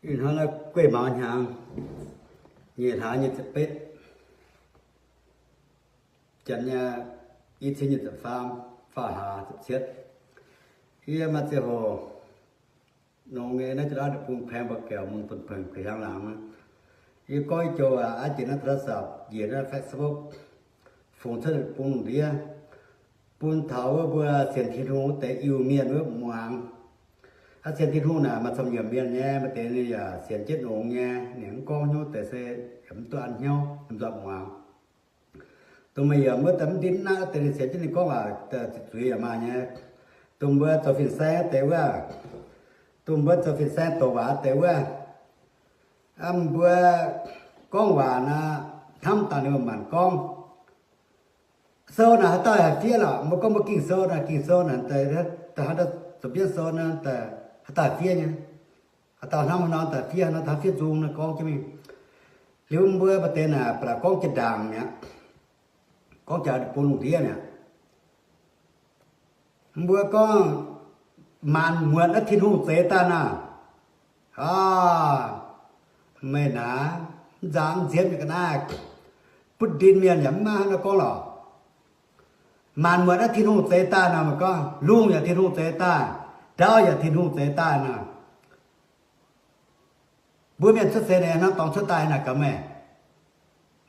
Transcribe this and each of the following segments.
Ih hnoi naaiv gueiv maux hnyangx, nyic hlaax nyei ziepc betv, janx nyei i cin nyei ziepc faam, faam hlaax ziepc cietv. Yie maaih ziangh hoc nongx nyei naaiv jiex naaiv bung paeng mbuo gaengh mun bun pengx kuh hiaang laangz. Yie gorngv joux aqv, jiex naaiv โทรศัพท์ njiec naaiv Facebook, fungx cuotv bung lungh ndiev, bun taux wuov mbuo sienx Tin-Hungh wuov deix Iu-Mienh wuov muangx. Aa, sienx Tin-Hungh naaic maaih camv nyungc mienh nyei, maaih deix ninh yaac sienx jienv nongx nyei, ninh mv gorngv hnyouv deix se yaac mv duqv an hnyouv, mv nzuonx muangx. Dongh meih yaac wuov deix mv ndin naaiv deix ninh sienx jienv ninh gorngv waac zuqc zuiz yaac maaih nyei. Dongh mbuo zoux fin-saeng deix wuov, dongh mbuo zoux fin-saeng douc waac deix wuov, mbuo gorngv waac naaic hnamv daaih ninh mbuo manc gorngv. Sou naaic haaix dauh haih fiev lorqc? Mbuo gorngv mbuo Ging-Sou naaic, Ging-Sou naaic, haaix dauh zoux bienv sou naaic, haaix dauh haih fiev nyei? Haaix dauh hnamv haaix nor daaih fiev, haaix nor daaih fiev nzung naaic gorngv jienv mingh. Liuz mbuo maaih deix naaic ba'laqc gorngv jiex ndaangc mi'aqv, gorngv jiex bung lungh ndiev mi'aqv. Mbuo gorngv, maanc muotc naaiv Tin-Hungh zeix daaih naaic, aa, meih naaic, mv nzangc mv nzienv nyei ga'naaiv, butv ndin mienh yaac mv maaih haaix nor gorngv lorqc. Maanc muotc naaiv Tin-Hungh zeix daaih naaic, meih gorngv lungh yaac Tin-Hungh zeix daaih, ndaauv yaac Tin-Hungh zeix daaih naaic. Mbuo mienh cuotv seix naaic hnangv dorngx cuotv daaih naaic gaax meih.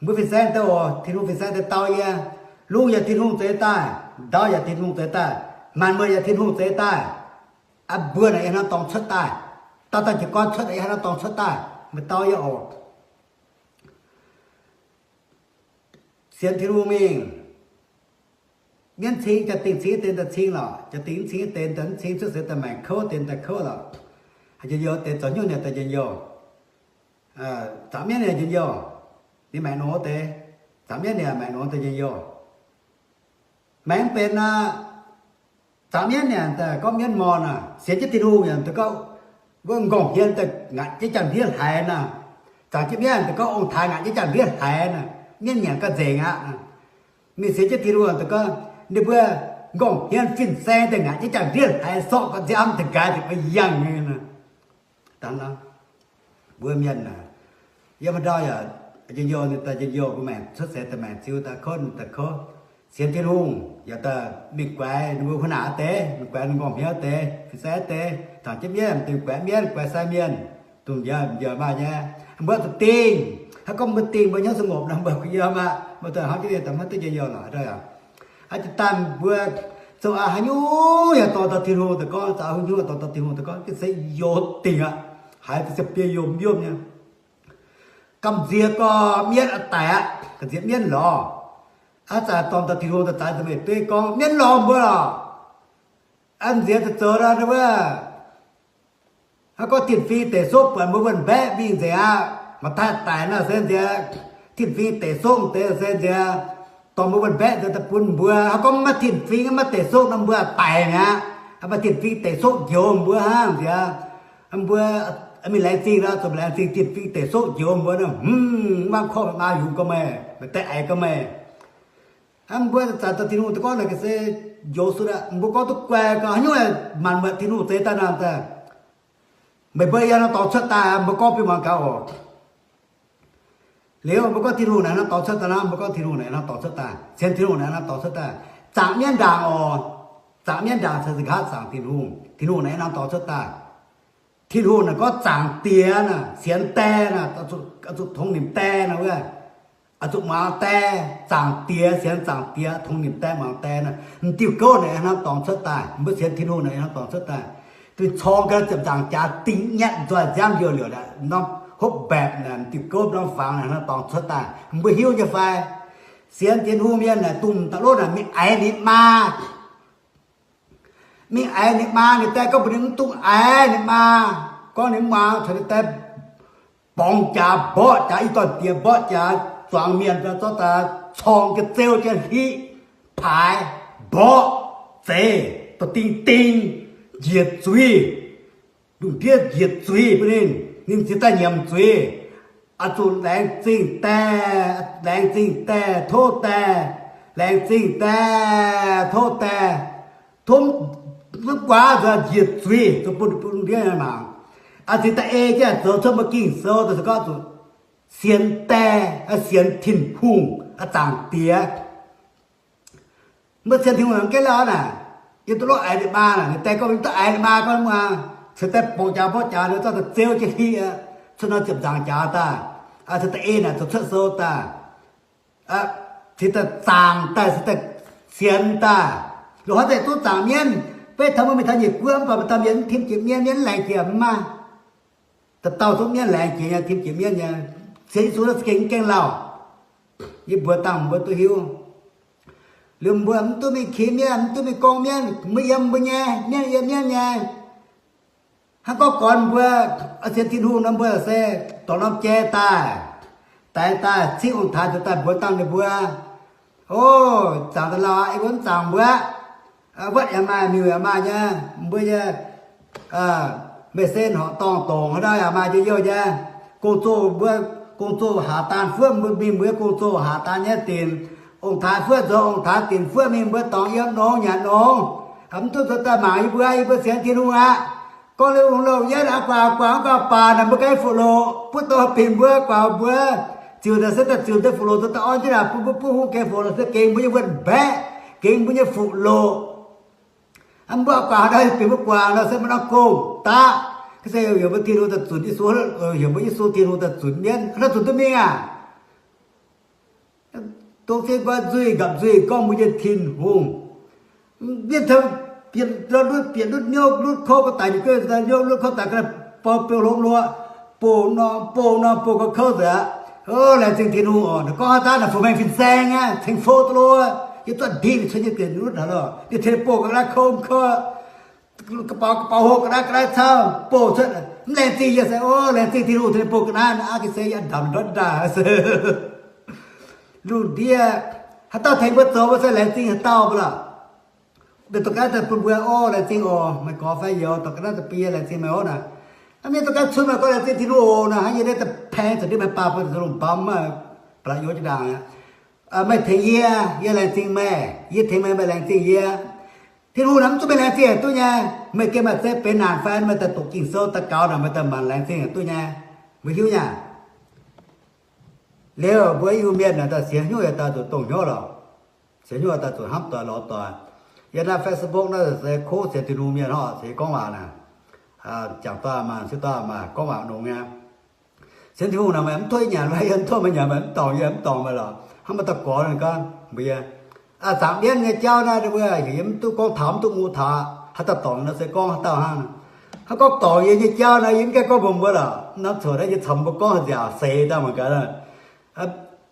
Mbuo fin-saeng deix oc, Tin-Hungh fin-saeng deix dau yie, lungh yaac Tin-Hungh zeix daaih, ndaauv yaac Tin-Hungh zeix daaih, maanc muotc yaac Tin-Hungh zeix daaih. Aa, mbuo naaic yie hnangv dorngx cuotv daaih, dauh dauh jiez gorn cuotv naaic yie hnangv dorngx cuotv daaih, meih dau yie oc. Sienx Tin-Hungh mingh, mienv cing jaa-dingh cing deix daaih cing lorqc, jaa-dingh mv cing deix daaih mv cing, cuotv seix daaih maengc kouv deix daaih kouv lorqc. Haaix njien-youh deix zoux hnyouv niaa daaih njien-youh. Zaangc mienv niaa njien-youh, ninh maengc nongx deix, zaangc mienv niaa maengc nongx daaih njien-youh. Maengc mv benx aqv. Zaangc mienv niaa daaih gorngv mienv morn naaic, sienx jienv Tin-Hungh yaac daaih gorngv wuov nqorngv hmien daaih ngaatc jienv janx-ndiev hlaaix naaic. Zaangc jienv mienv daaih gorngv ong-taaix ngaatc jienv janx-ndiev hlaaix naaic. Mienv nyanc ga'nzengc aqv. Mingh sienx jienv Tin-Hungh daaih gorngv ninh mbuo nqorngv hmien fin-saeng daaih ngaatc jienv janx-ndiev hlaaix, sorqv ga'nziex am daaih nqaaix daaih mbuo yangh nyei. Mbuo mienh aah, yiem haaix ndau yaac njien-youh ninh daaih njien-youh, mbuo maengc cuotv seix daaih maengc, ziux daaih kouv ninh daaih kouv. Sienx Tin-Hungh yaac daaih mingh guaix ninh mbuo huin-naanc deix, mingh guaix ninh nqorngv hmien deix, fin-saeng deix, zaangc jienv mienv daaih guaix mienv, guaix sai mienh, dongh njoux njoux maaih nyei. Mbuo zuqc dingh, hnangv gorngv mbuo dingh mbuo hnyouv za'nqopv nor, mbuo kuh yiem aqv, mbuo daaih hnamv jienv ninh daaih maiv duqv njien-youh lorqc, hnangv naaic. Aa, jiex daaih mbuo zoux aqv haaix nyungc yaac dorh dauh Tin-Hungh daaih gorngv, zoux haaix nyungc yaac dorh dauh Tin-Hungh daaih gorngv, ga'sie youz dingc aqv. Haiz da'siepv biei yomh yomh nyei. Gamh nziex gorx mienv aqv daic aqv, gamh nziex mienv lorz. Aa, zaah dorh dauh Tin-Hungh daaih zaix daaih meih dueiv gorngv mienv lorz mbuo lorqc. Aa, nziex zoux zoux nor wuov, hnangv gorngv tin-fingx deic sopv buatc mbuo wuonh mbaeqv mingh nzengc aqv, maaih daaih daic nor se nziex tin-fingx deic sopv deix se nziex dorh mbuo wuonh mbaeqv nzengc daaih bun mbuo. Hnangv gorngv maiv tin-fingx maiv deic sopv nor mbuo daic mi'aqv. Maaih tin-fingx deic sopv njoux mbuo hnangv nziex, mbuo mingh laengz zingh nor, zuqc laengz zingh tin-fingx deic sopv njoux mbuo nor, hmz, mv mangc korv maa yungz gorx meih, maaih deix aic gorx meih. Mbuo zanc daaih Tin-Hungh daaih gorngv naaic ga'sie njoux sut aqv. Mbuo gorngv duqv guai gau, haaix nyungc maanc muotc Tin-Hungh zeix daaih nor daaih, meih mbuo yiem naaiv dorngx cuotv daaih, mbuo gorngv bun muangx gaax oc. Liuz mbuo gorngv Tin-Hungh naaic hnangv dorngx cuotv daaih nor, mbuo gorngv Tin-Hungh naaic hnangv dorngx cuotv daaih, sienx Tin-Hungh naaic hnangv dorngx cuotv daaih, zaangc mienv ndaangc oc. Zaangc mienv ndaangc caux za'gengh zaangc Tin-Hungh. Tin-Hungh naaic hnangv dorngx cuotv daaih. Tin-Hungh naaic gorngv zaangc Diex naaic, sienx die naaic, oix zuqc tongx nimc die naaic wuov, oix zuqc muangx die. Zaangc Diex, sienx zaangc Diex, tongx nimc die muangx die naaic, m'diuh gouv naaic hnangv dorngx cuotv daaih. Mbuo sienx Tin-Hungh naaic hnangv dorngx cuotv daaih. Duqv corng gau ziepc nzaangc jaax dingh nyatv nzoih nziaamv njoux liouc naaic, norm hopv mbaeqc naaic, m'diuh gouv norm fangx naaic hnangv dorngx cuotv daaih. Mbuo hiuv nyei fai? Sienx Tin-Hungh mienh naaic, dongh m'dauh lov naaic mingh aiz ninh maa. Mingh aiz ninh maa, ninh die gorngv mbuox ninh mv dungx aiz ninh maa. Gorngv ninh mv muangx, caux ninh die borngz jaax, mborqv jaax, i dorn diex mborqv jaax, zuangx mienh zorqv daaih corng jienv zeu jienv hlitv paaix, mborqv, zeiz, dorh ding ding, njiec zuiz. Lungh ndiev njiec zuiz bun ninh, ninh ziouc daaih nyiemc zuiz. Oix zuqc laengz zingh die, laengz zingh die, tov die, laengz zingh die, tov die, tov mv guaax nzuonx njiec zuiz, zuqc bun, bun lungh ndiev mangc. Aa, cingx daaih ei jienv zoux cuotv mbuo Ging-Sou daaih se gorngv zuqc sienx die, sienx Tin-Hungh, zaangc Diex. Mbuo sienx Tin-Hungh gengh lauh naaic, yiem duqv lorqc aiz ninh maa naaic, ninh die gorngv mv duqv aiz ninh maa gorngv muangx, cingx daaih bouc jaax mborqv jaax, ninh zorqv daaih zeu jienv hih, cuotv nor ziepc nzaangc jaax daaih, cingx daaih ei naaic zoux cuotv sou daaih, cingx daaih zaangc daaih, cingx daaih sienx daaih. Loz-hnoi daaih duqv zaangc mienv, beiv taux mbuo mingh taux njiec guoqv mv baac maaih dauh mienh mv tim jiex mienv, mienv laengz jiex mv maaih. Dauh dauh zungv mienv laengz jiex nyei, tim jiex mienv nyei. Sienx Yesu naaiv za'gengh mv gaengh lauh. Yie mbuox dangh mbuo duqv hiuv. Liuz mbuo mv duqv mingh kin mienv, mv duqv mingh gorngv mienv, mbuo yiem mbuo nyei, mienv yiem mienv nyei. Hnangv gorngv gorn mbuo sienx Tin-Hungh nor, mbuo se dorngx norm jai daaih, daix daaih cingv ong-taaix zoux daaih mbuox dangh ninh mbuo, o, zaangc daaih lauh aqv, yie mbuo mv zaangc mbuo aqv. Wuotv yaac maaih, miuc yaac maaih nyei, mbuo nyei meih-sen horqc dorngh dongc haaix ndau yaac maaih njien-youh nyei. Gong-zoh mbuo, gong-zoh haac daan fuoqv mbuo mingh mbuo nyei gong-zoh haac daan nyei dinc. Ong-taaix fuoqv nzoux ong-taaix dinc fuoqv mingh mbuo dorngx yiem nongx nyanc nongx. Mv duqv zoux daaih mangc yie mbuo, yie mbuo sienx Tin-Hungh aqv. Gorngv liuz lungh louh yietv aqv, guaax guaax mv guaax baac naaic mbuo ganh fuqv loqc, buov douz binh mbuo guaax mbuo ziux daaih se daaih ziux deix fuqv loqc zoux daaih orn jienv naaic bun mbuo buov hungh gengh fuqv loqc se gengh mbuo nyei wuonh mbaeqv, gengh mbuo nyei fuqv loqc. Mv baac guaax naaiv bieqc mbuo guaax nor se maaih norm gong daqv, se heuc mbuo Tin-Hungh daaih zunc Yesu, heuc mbuo Yesu Tin-Hungh daaih zunc mienv, naaiv zunc duqv mingh aac. Dongh se nqoi nzuih nqapc nzuih gorngv mbuo nyei Tin-Hungh. Mienh taux bieqc lutv, bieqc lutv hnyouv lutv kouv ga'daic, ninh ga'naaiv hnyouv lutv kouv daaih ga'naaiv bou beu hlongx luoqc, bouh norm bouh norm bouh ga'kouv nzengc aqv. O, laengz zingh Tin-Hungh oc. Naaiv gorngv haaix daaih naaic fu-maengx fin-saeng aqv, ceng fo duqv lo, yie duqv ndiev ninh cuotv nyei dienc lutv haaix lorqc, ninh tengx bouh ga'naaiv kouv mv kouv, ga'baux ga'baux hlo ga'naaiv ga'naaiv cauv bouh cuotv, mv laengz zingh yie se, o, laengz zingh Tin-Hungh tengx bouh ga'naaiv aqv, ga'sie yie ndamc ndortv ndaah se lungh ndiev haaix dauh tengx mbuo zoux mbuo se laengz zingh haaix dauh mbuo lorqc. Mienh dorh ga'naaiv daaih bun mbuo, o, laengz zingh oc, meih gorx fai youz dorh ga'naaiv daaih bun yie, laengz zingh meih oc naaic. Mienh dorh ga'naaiv cun meih gorngv laengz zingh Tin-Hungh oc naaic, hnangv yie naaiv daaih paeng zoux ndiev meih baah mbuo zoux lungh mbamv, ba'laqc youz jienv ndaangc. Meih tengx yie, yie laengz zingh meih, yie tengx meih, meih laengz zingh yie. Tin-Hungh naaic mv duqv mingh laengz zingh haaix duqv nyei. Meih gengh maaih zeiv benx naanc fai meih daaih doqc Ging-Sou daaih gaux naaic, meih daaih maanc laengz zingh haaix duqv nyei. Mbuo hiuv nyei. Liuz mbuo Iu-Mienh naaic daaih sienx hnyouv yaac daaih zuqc dongh hnyouv lorqc. Sienx hnyouv daaih zuqc hnamv doic lorz doic. Yiem naaiv Facebook naaiv se kov sienx Tin-Hungh mienh hnangv, se gorngv waac naaic, jangc dauh maaih, sieqv dauh maaih, gorngv waac longx nyei. Sienx Tin-Hungh naaic meih mv tov yie nyanc fai yie mv tov meih nyanc, meih mv dorngc yie mv dorngc meih lorqc. Hnangv maaih dauh gorx ninh gorngv mbuox yie, zaangc mienv nyei jauv naaiv mbuo heuc yie mv duqv gorngv taux, mv duqv mu taux. Haaix dauh dorngc nor se gorngv haaix dauh hnangv. Hnangv gorngv dorngc yie nyei jauv naaiv yie mv gaengh gorngv mbuox mbuo lorqc. Naaiv coc naaiv yie caux mbuo gorngv nziaauc seix daaih mangc gaax. Mv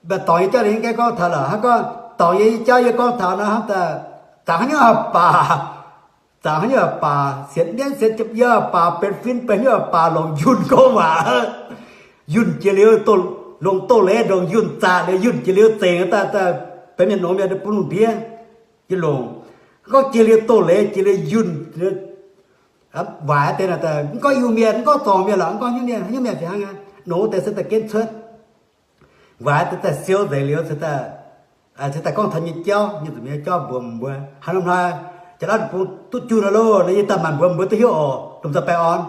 baac dorngc yie jauv yie mv gaengh gorngv taux lorqc. Hnangv gorngv dorngc yie nyei jauv yie gorngv taux nor hnamv daaih, zaangc haaix nyungc baac, zaangc haaix nyungc baac, sienx mienv sienx jiem yiem baac, benx fin benx hnyouv baac, longc yunh gorngv waac. Yunh jiex liuz, longc doz-leiz ndongc yunh zaqc liuz, yunh jiex liuz zengc daaih, daaih benx mienh nongx mienh bun lungh ndiev. Yie longc gorngv jiex liuz doz-leiz, jiex liuz yunh, waaic deix naaic, mv gorngv Iu-Mienh, mv gorngv zorngc mienh lorqc, mv gorngv hnyouv mienh, hnyouv mienh fih hnangv aqv, nongc deix se daaih genv cuotv. Waaic deix daaih siou nzengc liuz, se daaih gorngv taux nyei jauv, nyei zuqc nyei jauv mbuox mbuo. Haaix norm hnoi, jaax-laatv bung duqv junh loh, yie daaih maanc mbuox mbuo duqv hiuv oc. Lomh nzoih baengh orn.